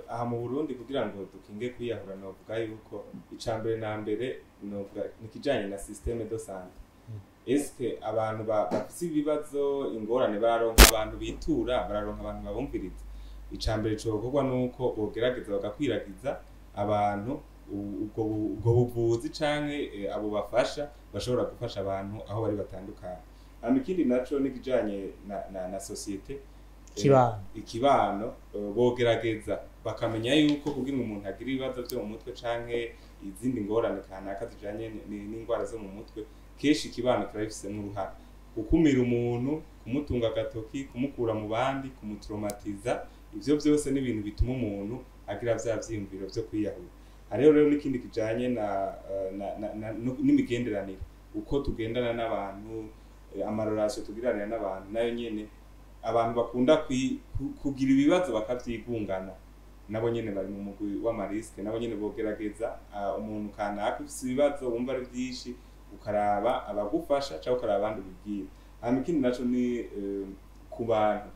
Aha mu Burundi, kugira ngo dukinge kwiyahura, novuga yuko ica mbere na mbere novuga nikijanye na système de santé. Eske abantu bafise ibibazo, ingorane, bararonka abantu bitura, bararonka abantu babumviriza? Ica mbere cokorwa nuko bogerageza bagakwiragiza abantu ubwo buvuzi canke abo bafasha bashobora gufasha abantu aho bari batandukanye. Hama ikindi naco nikijanye na société, Ikibano. Ikibano, bogerageza bakamenya yuko kugira ngo umuntu agire ibibazo vyo mu mutwe canke izindi ngorane kanaka zijanye n'ingwara zo mu mutwe, kenshi ikibano kirabifisemo uruhara: gukumira umuntu, kumutunga agatoki, kumukura mu bandi, kumutraumatiza. Ivyo vyose ni ibintu bituma umuntu agira vya vyiyumviro vyo kwiyahura. Hariho rero n'ikindi kijanye na, eh, na, na, na n'imigenderanire, uko tugendana n'abantu, ama relations tugiranira n'abantu. Nayo nyene abantu bakunda kugira ibibazo bakavyigungana, nabo nyene bari mu mugwi w'ama risques. Nabo nyene bogerageza, umuntu kanaka ufise ibibazo wumva ari vyinshi, ukaraba abagufasha cyangwa ukaraba abandi ubibwira. Hama ikindi naco ni ku bantu,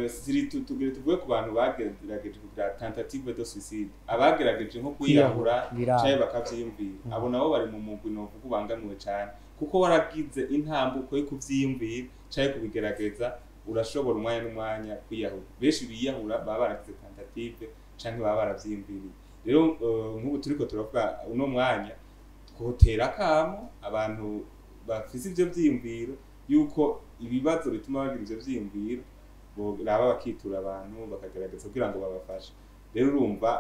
surtout tugire tuvuge ku bantu bagerageje kugira tentative de suicide, abagerageje nko kwiyahura Biranga. canke bakavyiyumvira. Abo nabo bari mu mugwi novuga ubangamiwe cane, kuko waragize intambuko yo kuvyiyumvira canke kubigerageza, urashobora umwanya n'umwanya kwiyahura. Benshi biyahura baba baragize tentative canke baba baravyiyumviriye. Rero nk'ubu turiko turavuga uno mwanya, twotera akamo abantu bafise ivyo vyiyumviro yuko ibibazo bituma bagira ivyo vyiyumviro boraba bakitura abantu, bakagerageza kugira ngo babafashe. Rero urumva,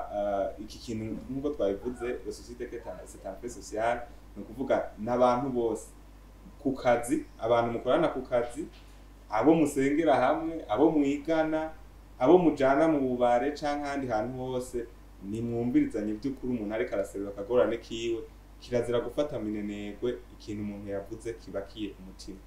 iki kintu nk'uko twabivuze, la société que c'est un fait social, ni ukuvuga n'abantu bose ku kazi, abantu mukorana ku kazi, abo musengera hamwe, abo mwigana, abo mujana mu bubare canke ahandi hantu hose, nimwumvirizanye by'ukuri umuntu ariko araserura akagorane kiwe. Kirazira gufata minenegwe ikintu umuntu yavuze kibakiye umutima.